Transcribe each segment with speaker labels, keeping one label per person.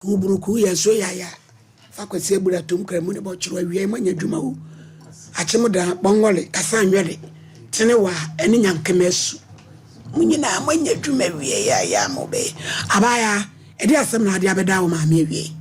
Speaker 1: Ku buruku yɛ so yaya fa kwasi abura tom kramu ne bɔkyerɛ awia yi moanya adwuma o akyem dan bɔngɔle kasa nwɛre tene wa ɛne nyankema asu mo nyinaa moanya adwuma awie yaya mo bɛyɛ abaya ɛde asɛm na ade abɛda wo maame awie.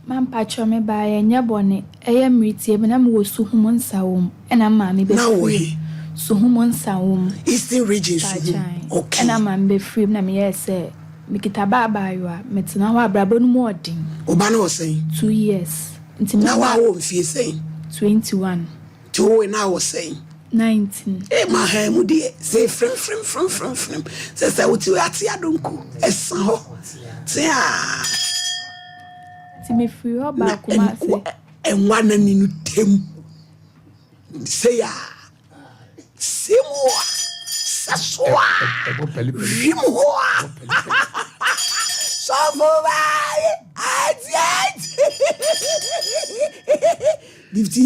Speaker 2: Ma mpakyɛw me baa yɛ nyɛ bɔne ɛyɛ mmere tie bi na me wɔ suhum nsawom ɛna me maame bɛ
Speaker 1: Na wɔ
Speaker 2: firi
Speaker 1: he?
Speaker 2: Suhum nsawom.
Speaker 1: Eastern region Suhum
Speaker 2: Pakyɛw
Speaker 1: okay.
Speaker 2: ɛna maame bɛ firi mu na me yɛɛ sɛ me kita ba abaayewa me tena hɔ abrabɔ no mu ɔden.
Speaker 1: Wo ba no wɔ sɛn?
Speaker 2: 2 years nti me
Speaker 1: Na
Speaker 2: ba.
Speaker 1: wa wɔ mfie sɛn?
Speaker 2: 21.
Speaker 1: Nti wo na wɔ sɛn?
Speaker 2: 19.
Speaker 1: E ma ha mu deɛ sɛ frem frem frem frem frem sɛ wote ate adonko ɛsa hɔ tea.
Speaker 2: Nti me firi hɔ
Speaker 1: na
Speaker 2: baa Kumase.
Speaker 1: Ɛnwa n'ani no tem sɛ ya sɛmu a sɛ so a
Speaker 3: Ɛbɔ pɛli pɛli.
Speaker 1: Wim hɔ a sɔfo baaye ati ati Gifty,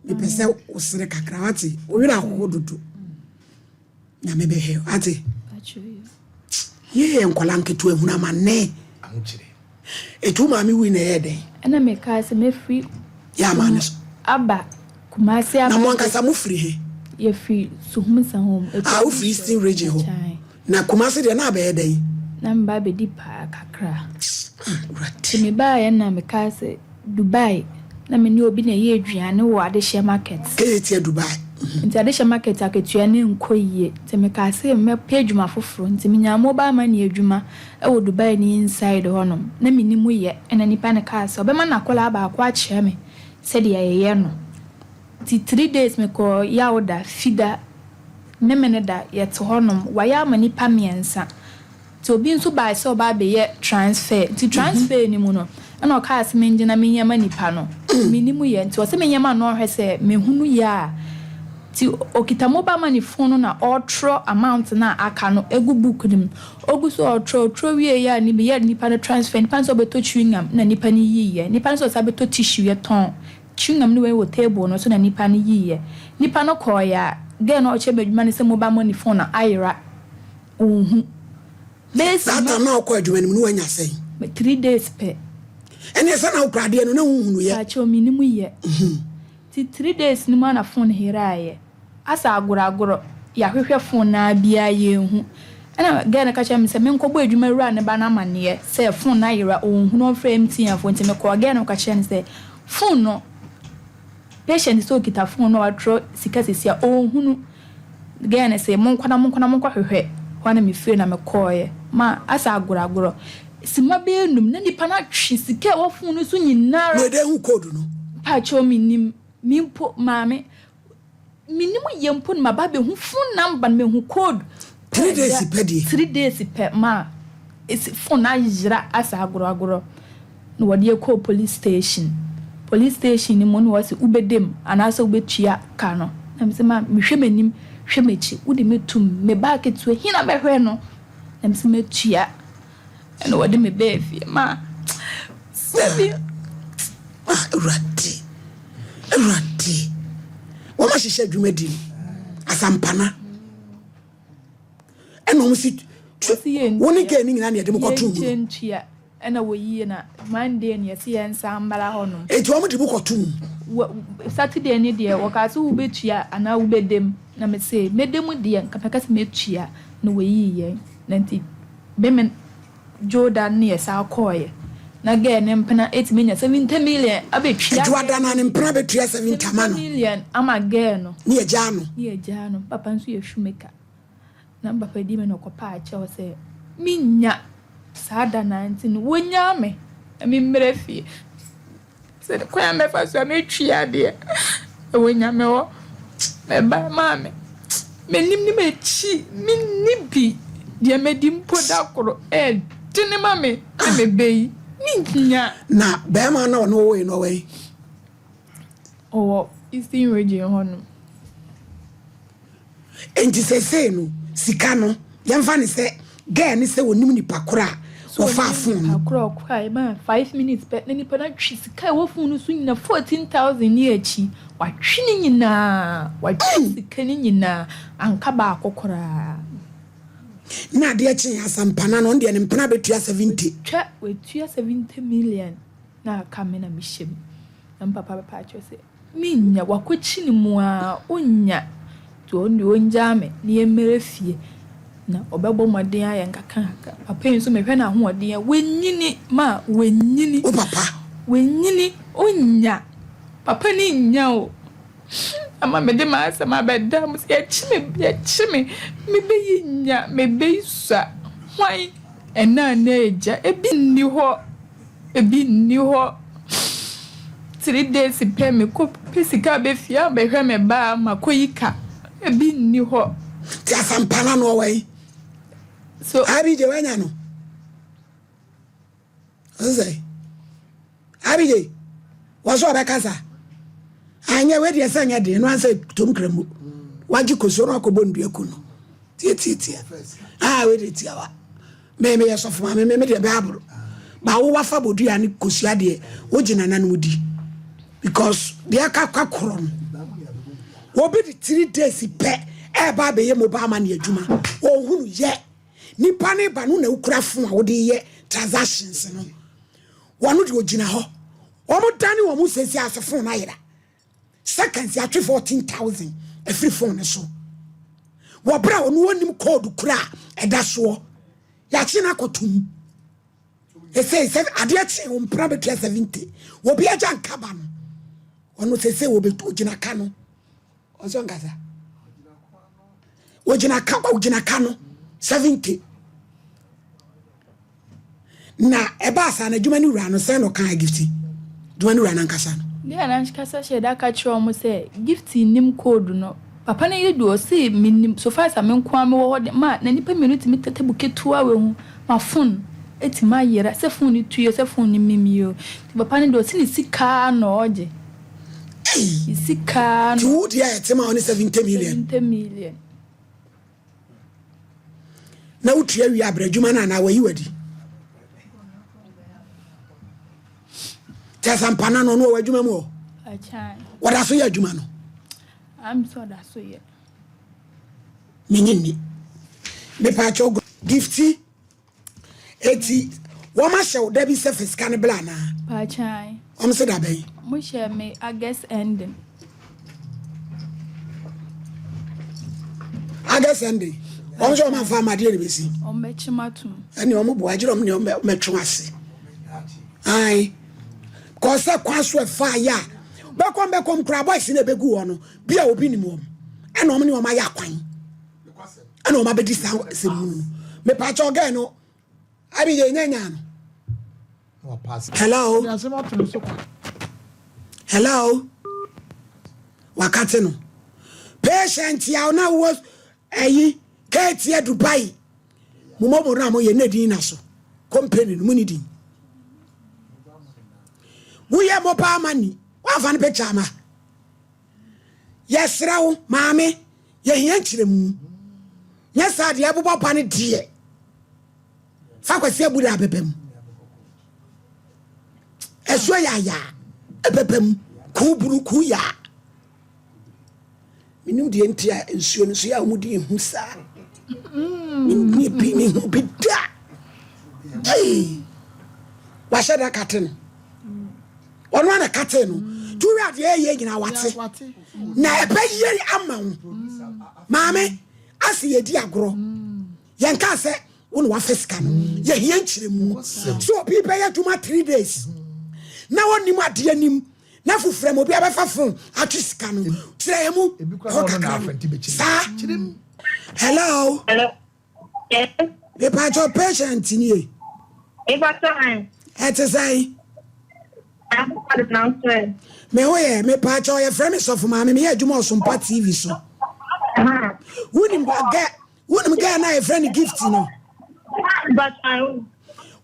Speaker 1: mepɛ sɛ wosere kakra wate, wo werɛ ahoho dodo. Nyame bɛhwɛ wate.
Speaker 2: Pakyɛw
Speaker 1: yɛyɛ nkɔla nketewa hunu amanne.
Speaker 3: Ahokyere.
Speaker 1: Ɛtu maame wui na ɛyɛ dɛn?
Speaker 2: Ɛna me kaa sɛ mefiri
Speaker 1: yɛ ama ne so
Speaker 2: aba Kumase aba.
Speaker 1: Na mo ankasa mofiri he?
Speaker 2: Yɛfiri Suhum Nsawam.
Speaker 1: A wofiri Eastern Region hɔ.
Speaker 2: Pakyɛw.
Speaker 1: Na Kumase deɛ na abɛyɛ dɛn?
Speaker 2: Na meba abɛdi paa kakra.
Speaker 1: Awurade.
Speaker 2: Nti mebaeɛ na mekaa sɛ Dubai na me ne obi na ɛyɛ aduane wɔ Adehyɛ Market.
Speaker 1: Kɛyɛ tia Dubai.
Speaker 2: Nti Adehyɛ Market akatua ne nkɔ yie nti mekaa sɛ mɛpɛ adwuma foforɔ, nti menyaa mobile money adwuma ɛwɔ Dubai ne inside hɔnom na menim yɛ. Ɛna nipa no kaa sɛ ɔbɛma n'akwadaa baako akyerɛ me sɛdeɛ yɛyɛ no. Nti 3 days mekɔ Yawda, Fida, Memene da yɛte hɔnom wayɛ ama nipa mmiɛnsa. Nti obi nso baa sɛ ɔba abɛyɛ transfer, nti transfer ni mu no ɛna ɔkaa sɛ mengyina menyɛ ma nipa no, menim yɛ, nti ɔsɛ menyɛ ma no ɔhwɛ sɛ mehunu yɛ a. Nti okita mobile money phone no na ɔretwerɛ amount na aka no egu book no mu, ogu so ɔretwerɛ ɔtwerɛ wie yɛ a ne yɛ nipa no transfer. Nipa no sɛ ɔbɛtɔ chewing gum na nipa no yiiɛ. Nipa no sɛ ɔsa bɛtɔ tissue, yɛ tɔn chewing gum no wei wɔ table no so na nipa no yiiɛ. Nipa no kɔɔyɛ a, girl no a ɔkyerɛ me adwuma no sɛ mobile money phone no ayera, ɔnhu bɛyɛ
Speaker 1: Saa
Speaker 2: sima.
Speaker 1: Tam na wokɔ adwuma no mu ne woanya sɛn?
Speaker 2: 3 days pɛ.
Speaker 1: Ɛneɛ sɛ na wokora adeɛ no na wohunu yɛ.
Speaker 2: Pakyɛw, menim yɛ. Nti 3 days no mu ana phone heraeɛ asa agorɔ agorɔ, yɛahwehwɛ phone naa biara yɛnhu. Ɛna girl no ka kyerɛ me sɛ menkɔbɔ adwuma wura ne ba no amanneɛ sɛ phone no ayera, ɔnhu no, ɔmfrɛ MTN foɔ. Nti mekɔɔ, girl no ka kyerɛ no sɛ phone no patient sɛ ɔkita phone no a watwerɛ sika sisi a ɔnhunu. Girl no sɛ monkɔ na monkɔ na monkɔhwehwɛ hɔ. Na mefiri na mekɔɔeɛ ma asa agorɔ agorɔ sima bɛyɛ num na nipa no atwe sika a ɛwɔ phone no so nyinara.
Speaker 1: Na ɛdɛ hu code no?
Speaker 2: Pakyɛw, menim me mpo maame menim yɛ mpo no maba bɛhu phone number no, mehu code.
Speaker 1: 3 days pɛ deɛ.
Speaker 2: 3 days pɛ ma esi phone ayera asa agorɔ agorɔ na wɔde kɔɔ police station. Police station ni mu na wɔsi wobɛdem anaasɛ wobɛtua ka no. Na mesɛ ma mehwɛ m'anim hwɛ m'akyi, wode me tum me baa ketewa hina bɛhwɛ no, na mesɛ mɛtua. Ɛna wɔde me bɛɛ fie ma sɛbi.
Speaker 1: Ah, Awurade, Awurade, wɔn ahyehyɛ adwuma di no asampana ɛna wɔn si
Speaker 2: Wɔsi yɛ
Speaker 1: wɔn ne girl ne nyinaa na yɛde mo kɔto mu no.
Speaker 2: Yɛnkyɛ ntua ɛna wɔyie na Monday no yɛsi yɛn nsa mbara hɔnom.
Speaker 1: Eti wɔn de mo kɔto mu.
Speaker 2: Saturday ni deɛ wɔkaa sɛ wobɛtua anaa wobɛdem, na mese mɛdem deɛ nka mɛka sɛ mɛtua, na wɔyii yɛn. Na nti bɛmɛ Jordan ne yɛ saa kɔɔyɛ na girl ne mpena ɛtumi nya 70 million abɛtua.
Speaker 1: Adwoada na ne mpena bɛtua 70 ama no.
Speaker 2: Million ama girl no.
Speaker 1: Ne yɛgyaa no.
Speaker 2: Ne yɛgyaa no. Papa nso yɛ shoemaker na papa di me na ɔkɔpa akyɛw sɛ menya saa da na nti no wɔnyaa me na memmerɛ fie sɛ kwan a mɛfa so a mɛtwi adeɛ ɛwɔ Nyame hɔ. Mɛba maame m'anim ne m'akyi menni bi deɛ mɛdi mpo da koro ɛɛdene ma me na mebɛ yi menya.
Speaker 1: Na bɛrima na ɔno wɔwɔ yi no ɔwɔ yi?
Speaker 2: Ɔwɔ Eastern Region hɔnom.
Speaker 1: Nti sɛsei no sika no yɛmfa ne sɛ girl ne sɛ wɔnim nipa koro a wɔfa phone no.
Speaker 2: Akora ɔkora ɛma 5 minutes pɛ na nipa no atwi sika a ɛwɔ phone no so nyina, 14,000 ne akyi watwe ne nyinaa, watwe sika ne nyinaa anka baako koraa.
Speaker 1: Na adeɛ kye asampana no, ɔno deɛ ne mpena bɛtua 70.
Speaker 2: Watwa watua 70 million na aka me na mehyɛ mu. Na me papa bɛpa akyerɛ sɛ mennya, wakɔkyi ne mu ara ɔnnya. Nti ɔno deɛ ɔngyaa me na yɛmmɛrɛ fie na ɔbɛbɔ mmɔden ayɛ nkakrankakra. Papa yi nso mehwɛ n'ahoɔden a, wanyini ma wanyini.
Speaker 1: Wo papa?
Speaker 2: Wanyini, ɔnnya. Papa no nnya o. Ama mede m'asɛm abɛda mo sɛ yɛkye me yɛkye me mebɛyi nya mebɛyi sua hwan ɛna anaa agya ebi nni hɔ ebi nni hɔ three days pɛ mekɔ pɛ sika abɛfie abɛhwɛ me ba a makɔyi ka ebi nni hɔ.
Speaker 1: Ti asampa no ano ɔwɔ yi.
Speaker 2: So
Speaker 1: Abigye wanya no. Ɔsɛ Abigye wɔ so ɔbɛkasa. Anyɛ wei deɛ sɛ nyɛ den no ansɛ tom kramu. Wagye kosuo no akɔbɔ ndua ku no. Tiatiatia. Ah wei deɛ tiawa. Me meyɛ sɔfo maame me me deɛ bɛɛ aboro. Ba wo wafa bodua ne kosua deɛ wogye nananom di. Because deɛ aka kwa korɔ no. Obi de 3 days pɛ ɛɛba abɛyɛ mobile money adwuma. Ɔhunu yɛ. Nipa ne ba no na wokura phone a wode yɛ transactions no. Wɔn deɛ ogyina hɔ. Wɔn dane wɔn sɛsi ase phone no ayera. Seconds yɛatwe 14,000 afiri phone no so. Wɔ berɛ a ɔno ɔnim code kura a ɛda soɔ. Yɛakye no akɔtom. Ɛsɛ sɛ adeɛ kye wo mpena bɛtua 70. Obi agya nkaba no. Ɔno sɛsɛ wɔbɛtu ogyina ka no. Ɔsɛ ɔnkasa. Ogyina ka ogyina ka no 70. Na ɛbaa saa no adwuma no wura no sɛn na ɔkaa Gifty? Adwuma no wura no ankasa no.
Speaker 2: Deɛ na ankasa hyɛ da ka kyerɛ wɔn sɛ Gifty nnim code no. Papa no yere deɛ ɔse mennim so far as a me nko ara mewɔ hɔ de ma na nnipa mmienu tumi tɛ table ketewa wei ho ma phone atumi ayera sɛ phone no tui o sɛ phone no mim yi o nti papa no deɛ ɔse ne sika ara na ɔgye.
Speaker 1: Ei!
Speaker 2: Ne sika ara
Speaker 1: Nti
Speaker 2: na
Speaker 1: wo deɛ a ɛte ma wo ne 70 million?
Speaker 2: 70 million.
Speaker 1: Na wotua wie abrɛ adwuma no anaa wayi wadi? Kyɛ sɛ mpana no ɔno ɔwɔ adwuma mu hɔ? Wɔda so yɛ adwuma no? Menye nni. Mepaakyɛw gifti Eti wɔn ahyɛ wo da bi sɛ fa sika no bla anaa?
Speaker 2: Paakyan.
Speaker 1: Wɔn se da bɛn?
Speaker 2: Mo hyɛ me August ending.
Speaker 1: August ending. Wɔn sɛ wɔn afa ama adeɛ na besi.
Speaker 2: Wɔn bɛkye ma tum.
Speaker 1: Ɛne wɔn boa agyerɛ wɔn ne wɔn bɛtwe ase. Ayi. Kɔsɛ kwan so ɛfa yɛ a bɛkɔm bɛkɔm kura boys na ebegu hɔ no bi a obi nim wɔn ɛna wɔn ne wɔn ayɛ akwan. ɛna wɔn abɛdi saa asɛm mu no mepaakyɛ ɔgɛɛ no abi yɛ nya nya no hello hello wakate no patient a ɔna wɔ ɛyi keetia dubai mo mɔbɔ no a moyɛ ne din na so company no mu ne din woyɛ mobile money woamfa no picture ama Yɛsrɛ wo, maame, yɛhia nkyerɛmu. Nyɛ saa deɛ ɛbobɔ ba no deɛ. Fa Kwasi Abura abɛbɛ mu. Ɛsuo yɛ ayaa ɛbɛbɛ mu. Kuu bunu kuu yaa. Menim deɛ nti a nsuo no so yɛ a wɔde ehu saa. Menim bi mehu bi da. Hey! Wahyɛ da kate no. Ɔno ara na katee no. Nti wohwɛ adeɛ ɛyɛ nyinaa wate. Na ɛbɛyɛ ama wo. Maame, ase yɛdi agorɔ. Yɛnkaa sɛ wo na wafa sika no. Yɛhia nkyerɛmu. So obi bɛyɛ adwuma three days na ɔnim adeɛ anim na foforɔ mu obi abɛfa phone atwe sika no. Kyerɛ yɛn mu hɔ kakra no. Saa. Hello.
Speaker 3: Hello.
Speaker 1: Mepatwɔ patient nie.
Speaker 3: Mepatwɔ an.
Speaker 1: Ɛte sɛn? Me ho yɛ mepatwɔ yɛfrɛ me sɔfo maame meyɛ adwuma ɔsompa TV so. Wonim gɛ wonim gɛ na yɛfrɛ no gift no.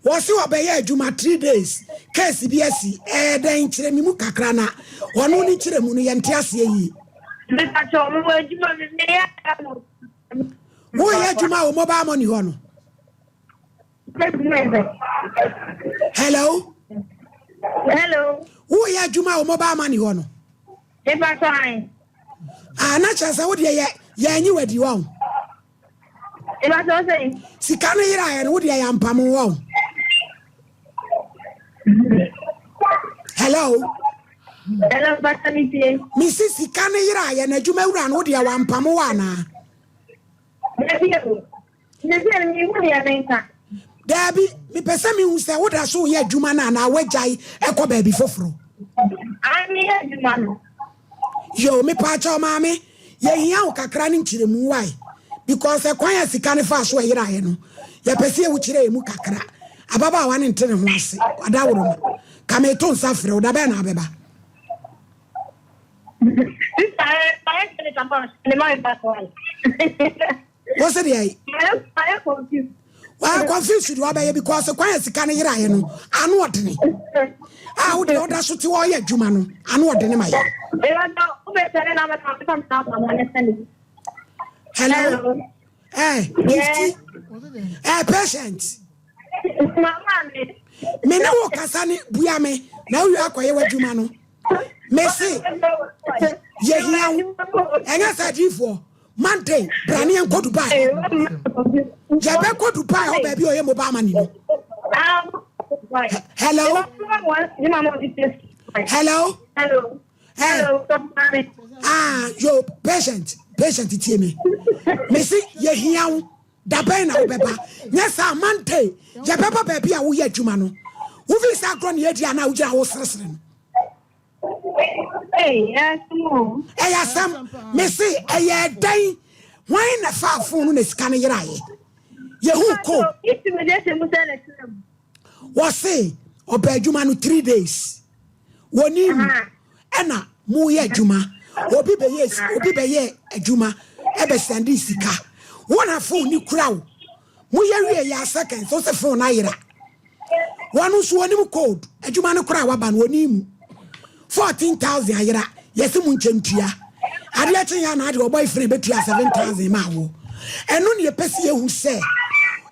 Speaker 1: Wɔse wɔbɛyɛ adwuma three days case bi asi ɛyɛ dɛn kyerɛ me mu kakra na ɔno ne kyerɛ mu no yɛnte aseɛ yie.
Speaker 3: Mepatwɔ mewɔ adwuma meyɛ
Speaker 1: Woyɛ adwuma wɔ mobile money hɔ no. Hello.
Speaker 3: Hello.
Speaker 1: Woyɛ adwuma wɔ mobile money hɔ no. Ah, na kyerɛ sɛ wodeɛ yɛ yɛanyi wadi wɔ ho.
Speaker 3: Mepakyɛw sɛn?
Speaker 1: Sika no yeraeɛ no, wo deɛ yɛampamo wo ɔho. Hello?
Speaker 3: Hello, mepakyɛw metie.
Speaker 1: Mesi sika no yeraeɛ no, adwuma wura no, wo deɛ wampamo wo anaa?
Speaker 3: Dabi o. Sesei no menhu deɛ menka.
Speaker 1: Daabi, mepɛ sɛ mehu sɛ woda so reyɛ adwuma no anaa woagyae kɔ baabi foforo.
Speaker 3: Aane, meyɛ adwuma no.
Speaker 1: Yoo, mepaakyɛw maame, yɛhia wo kakra ne nkyerɛmu wai? Because ɛkwan a sika no faa so ɛyeraeɛ no, yɛpɛ sɛ yɛwu kyerɛ yɛn mu kakra. Ababaawa no nte ne ho ase, adaworoma. Ka meto nsa frɛ wo, da bɛn na abɛba?
Speaker 3: Sister, eh, mayɛ sɛ ne papa ne ma me ba so wai.
Speaker 1: Wo se deɛ?
Speaker 3: Mayɛ confused.
Speaker 1: Wayɛ confused deɛ ɔbɛyɛ because kwan a sika no yeraeɛ no ano ɔdene. A wo deɛ ɔda so te hɔ ɔyɛ adwuma no ano ɔdene ma yɛ. Hello. Eh, gifty. Eh, patient. Me ne wo kasa ne bua me na wowie akɔyɛ w'adwuma no. Me se yɛhia wo. Ɛnyɛ sɛ adiifoɔ. Monday, bra ne yɛnkɔ Dubai. Yɛbɛkɔ Dubai hɔ baabi a ɔyɛ mobile money no. Hello? Hello? Hey. Ah, yo, patient, patient tie me. Me se yɛhia wo. Da bɛn na wobɛba? Nyɛ saa Monday, yɛbɛba baabi a woyɛ adwuma no. Wofi sɛ agorɔ ne yɛdi anaa wogyina hɔ seresere no. Ɛyɛ asɛm. Mese ɛyɛ dɛn? Hwan na ɛfaa fon no na sika no yeraeɛ? Yɛhu code. Wɔse ɔbaa adwuma no 3 days. Wɔni mu ɛna moyɛ adwuma. Obi bɛyɛ adwuma ɛbɛsɛnde sika. Wɔn na phone ni kura wo. Moyɛ wie yɛ a seconds wo sɛ phone no ayera. Wɔn nso wɔnim code. Adwuma no kora a waba no wɔni mu. 14,000 ayera yɛsɛ mu nkyɛn tua adeɛ kye yɛ anaa deɛ ɔbɔ ifiri bɛtua 7,000 ma wo. Ɛno ne yɛpɛ sɛ yɛhu sɛ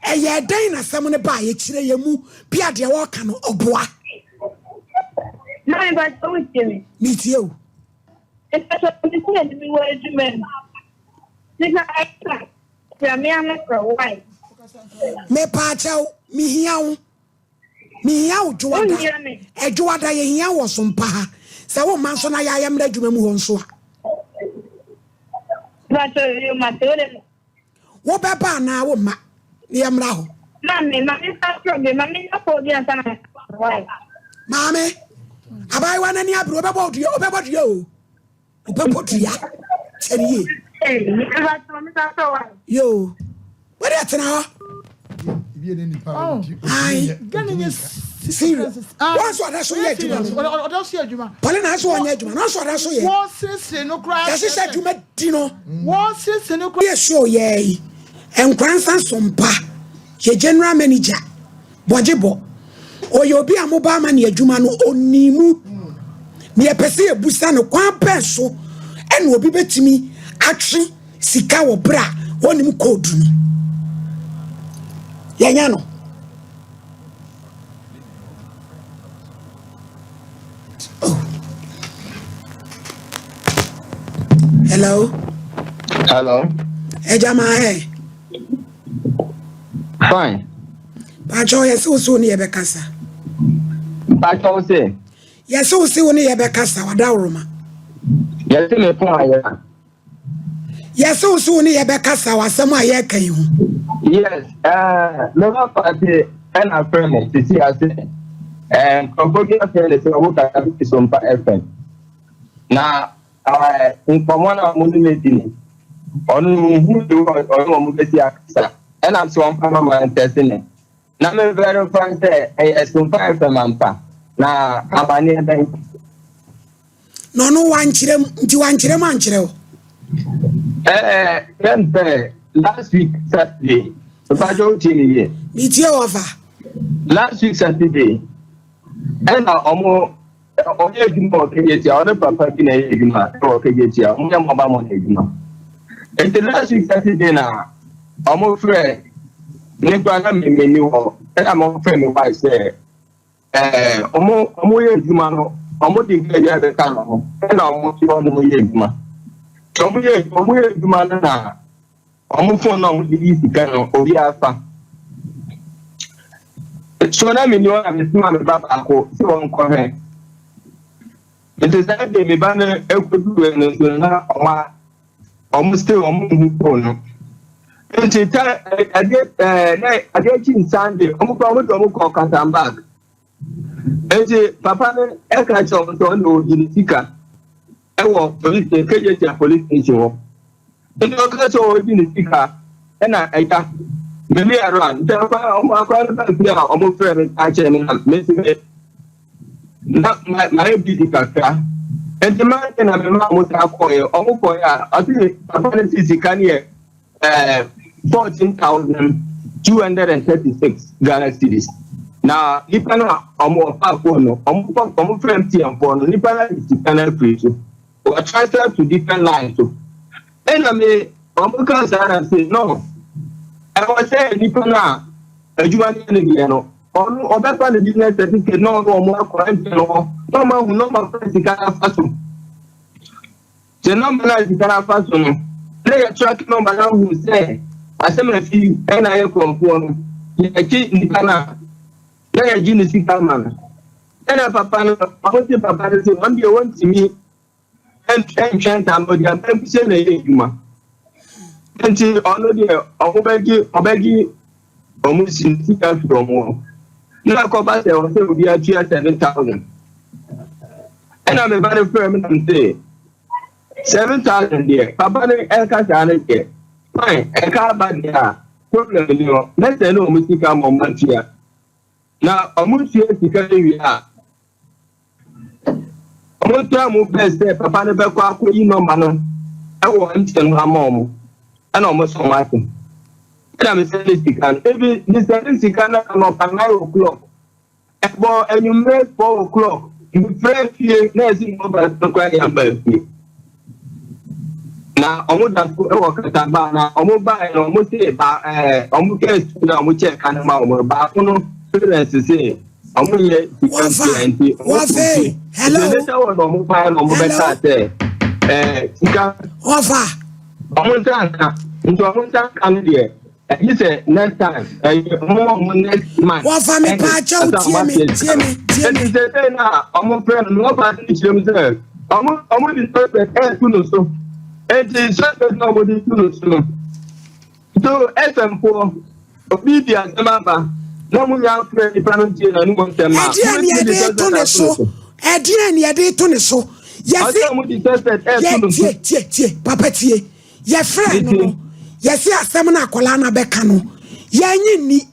Speaker 1: ɛyɛ dɛn na asɛm no baa yɛkyerɛ yɛ mu bia deɛ wɔka no ɔboa.
Speaker 3: Maame ba wo tie me.
Speaker 1: Metie o.
Speaker 3: Mepakyɛw me sɛ me wɔ adwuma mu. Sika ayera kura me ano korɔ wai.
Speaker 1: Mepaakyɛw, mehia wo, mehia wo dwoada.
Speaker 3: Wonhia me.
Speaker 1: Ɛdwoada yɛhia wɔ so mpa ha sɛ wo ma nso na yɛayɛ mmerɛ adwuma mu hɔ nso a.
Speaker 3: Mepakyɛw yo mate wo de.
Speaker 1: Wobɛba anaa wo ma ne yɛmmra hɔ?
Speaker 3: Maame, maame nsa frɛ me, maame nya kɔɔ bi ansa na wai.
Speaker 1: Maame, abaayewa n'ani abere, wobɛbɔ dua, wobɛbɔ dua o, wobɛbɔ dua kyɛne yie.
Speaker 3: Ee, mepakyɛw me nsa frɛ wai.
Speaker 1: Yo, wode atena hɔ.
Speaker 4: Oh.
Speaker 1: Aye.
Speaker 4: Ghana nye
Speaker 1: serious. Wɔn nso ɔda so yɛ adwuma no.
Speaker 4: Ɔda so yɛ adwuma.
Speaker 1: Paulina nso ɔnyɛ adwuma no, nso ɔda so yɛ.
Speaker 4: Wɔn siesie no koraa.
Speaker 1: Yɛhyehyɛ adwuma di no.
Speaker 4: Wɔn siesie no koraa.
Speaker 1: Yɛ show yɛ yi Nkransa Sompa yɛ general manager Bɔgyebɔ ɔyɛ obi a mobile money adwuma no ɔni mu na yɛpɛ sɛ yɛbusa no kwan bɛn so ɛna obi bɛtumi atwe sika wɔ berɛ a wɔnim code no yɛnya no. Oh. Hello.
Speaker 5: Hello.
Speaker 1: Ɛgya maa ɛ.
Speaker 5: Fine.
Speaker 1: Pakyɛw, yɛsɛ wo sɛ wo ne yɛbɛkasa.
Speaker 5: Mpakyɛw sɛ.
Speaker 1: Yɛsɛ wo sɛ wo ne yɛbɛkasa, wadaworoma.
Speaker 5: Yɛsɛ me phone ayɛ.
Speaker 1: Yɛsɛ wo sɛ wo ne yɛbɛkasa wɔ asɛm a yɛreka yi ho.
Speaker 5: Yes, me ba faate ɛna frɛ me sisi ase. Nkurɔfoɔ bi afrɛ ne sɛ ɔmo kasa bi Sompa FM. Na nkɔmɔ na ɔmo ne me di no, ɔno no hu de ɔne ɔmo bɛsi akasa. Ɛna sɛ ɔmfa ma ma ntɛse ne. Na me verify sɛ ɛyɛ Sompa FM ampa. Na amanneɛ bɛn.
Speaker 1: Na ɔno wankyerɛ mu nti wankyerɛ mu ankyerɛ wo.
Speaker 5: Yɛn pɛ last week Saturday. Mpakyɛ o tie ne yie.
Speaker 1: Metie wɔ fa.
Speaker 5: Last week Saturday, ɛna ɔmo ɔyɛ adwuma wɔ Kejetia, ɔne papa bi na ɛyɛ adwuma wɔ Kejetia, ɔmo yɛ mobile money adwuma. Nti last week Saturday na ɔmo frɛ ne kura na mmemme ni hɔ, ɛna ɔmo frɛ me wife sɛ ɔmo yɛ adwuma no, ɔmo de nka bi abɛka ne ho, ɛna ɔmo te hɔ nom yɛ adwuma. Ɔmo yɛ adwuma no na. Wɔn phone na wɔde yi sika no obi afa. So na menni hɔ na mesoma me ba baako sɛ ɔnkɔhwɛ. Nti saa de me ba no ɛkɔduruɛ no nso na ɔma wɔn still wɔn nhu phone no. Nti ta adeɛ ɛɛ na adeɛ kyi Sunday wɔn kɔ wɔn de wɔn kɔ Kasambag. Nti papa no ɛka kyerɛ wɔn sɛ ɔno ɔdi ne sika ɛwɔ police station Kejetia police station hɔ. Nti ɔka sɛ ɔdi ne sika ɛna ɛya mene ɛra nti akwa ɔmo akwa no ba fie a ɔmo frɛ me ka kyerɛ me na me nso me na ma mayɛ busy kakra nti maa na me ma ɔmo san kɔɛ ɔmo kɔɛ a ɔsi papa no si sika no yɛ 14,236 Ghana cedis na nipa no a ɔmo ɔfa phone no ɔmo kɔ ɔmo frɛ MTN foɔ no nipa no de sika no afiri so wɔ transfer to different lines so ɛna me ɔmo ka saa na se no ɛwɔ sɛ nipa no a adwuma no yɛ no deɛ no ɔno ɔbɛfa ne business certificate na ɔno ɔmo akɔ MTN hɔ na ɔmo ahu na ɔmo afa sika no afa so sɛ nɔmba no a sika no afa so no na yɛ track nɔmba no ahu sɛ asɛm afi ɛna ayɛ kurɔfoɔ no yɛkye nipa no a na yɛgye ne sika ma no ɛna papa no ɔmo se papa no sɛ ɔno deɛ wɔntumi ɛntwɛn tam ɔde abɛn sɛ na ɛyɛ adwuma nti ɔno deɛ ɔmo bɛgye ɔbɛgye ɔmo si sika firi ɔmo hɔ na akɔba sɛ ɔsɛ obi atua 7,000 ɛna me ba no frɛ me nam sɛ 7,000 deɛ papa no ɛka saa no deɛ fine ɛka aba deɛ a problem ni hɔ mɛsɛ ne ɔmo sika ma ɔmo atua na ɔmo tua sika no wie a ɔmo tua mo bɛɛ sɛ papa no bɛkɔ akɔyi nɔmba no ɛwɔ MTN hɔ ama ɔmo ɛna ɔmo sɔ ɔmo ase ɛna mi sɛ ne sika no ebi mi sɛ ne sika no anɔpa 9 o'clock ɛbɔ enyimire 4 o'clock mfrɛ fie na ɛsi nɔmba no kora ne aba fie na ɔmo da so ɛwɔ kataba na ɔmo baa no ɔmo se ba ɔmo kɛ sukuu na ɔmo kyɛ ka no ma ɔmo baako no parents se ɔmo yɛ sika ntua nti ɔmo kɔ fie.
Speaker 1: Hello.
Speaker 5: Nti ne sɛ wɔ na ɔmo baa na ɔmo bɛka sɛ sika
Speaker 1: Wɔfa.
Speaker 5: Ɔmo nsa nka nti ɔmo nsa nka no deɛ ɛyi sɛ next time ɛyɛ ɔmo ɔmo next month.
Speaker 1: Wɔfa me paakyɛw, tie me, tie me, tie me.
Speaker 5: Nti sɛ sɛ na ɔmo frɛ no na ɔfa ne kyerɛ mu sɛ ɔmo de suspect ɛɛto no so nti suspect na ɔmo de to no so no so FM foɔ obi di asɛm aba na ɔmo nya frɛ nipa no tie na ɔmo nsɛm a
Speaker 1: Ɛdeɛ ne yɛde to ne so? Ɛdeɛ ne yɛde to ne so? Yɛsi
Speaker 5: ɔsɛ ɔmo de suspect ɛɛto no
Speaker 1: yɛ
Speaker 5: so.
Speaker 1: Tie, tie, tie, papa, tie. Yɛfrɛ no, yɛsi asɛm no akwadaa no abɛka no yɛnyi nni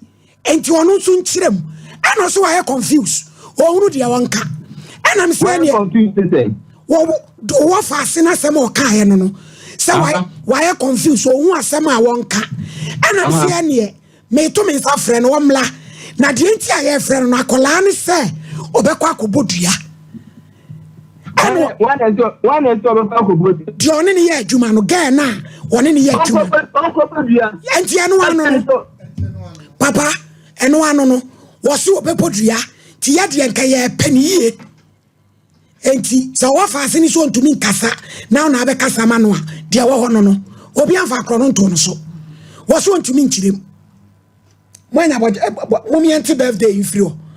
Speaker 1: nti ɔno nso nkyerɛ mu ɛna ɔso wayɛ confuse ɔhunu deɛ wɔnka ɛna m sɛ
Speaker 5: Wɔyɛ
Speaker 1: neɛ
Speaker 5: confused sɛ
Speaker 1: wɔ fa ase n'asɛm a ɔkaeɛ no sɛ wayɛ confuse ɔhu asɛm a wɔnka ɛna m sɛ neɛ meto me nsa frɛ no wɔmmla na deɛ nti a yɛfrɛ no akwadaa ne sɛ ɔbɛkɔ akɔbɔ dua ɛna
Speaker 5: Wɔn na ɛsɛ ɔbɛfa akɔbɔ dua.
Speaker 1: Deɛ ɔne ne yɛ adwuma no, girl no a ɔne ne yɛ adwuma.
Speaker 5: Ɔnkɔbɔ dua.
Speaker 1: Nti ɛno ano no, papa, ɛno ano no wɔse wɔbɛbɔ dua nti yɛdeɛ nka yɛpɛ ne yie nti sɛ ɔwɔ faase ne sɛ ɔntumi nkasa na wona abɛkasa ma no a deɛ wɔ hɔ no obi amfa akorɔ no ntoo no so wɔ so ɔntumi nkyerɛ mu moanya momiɛnte birthday yi mfiri hɔ.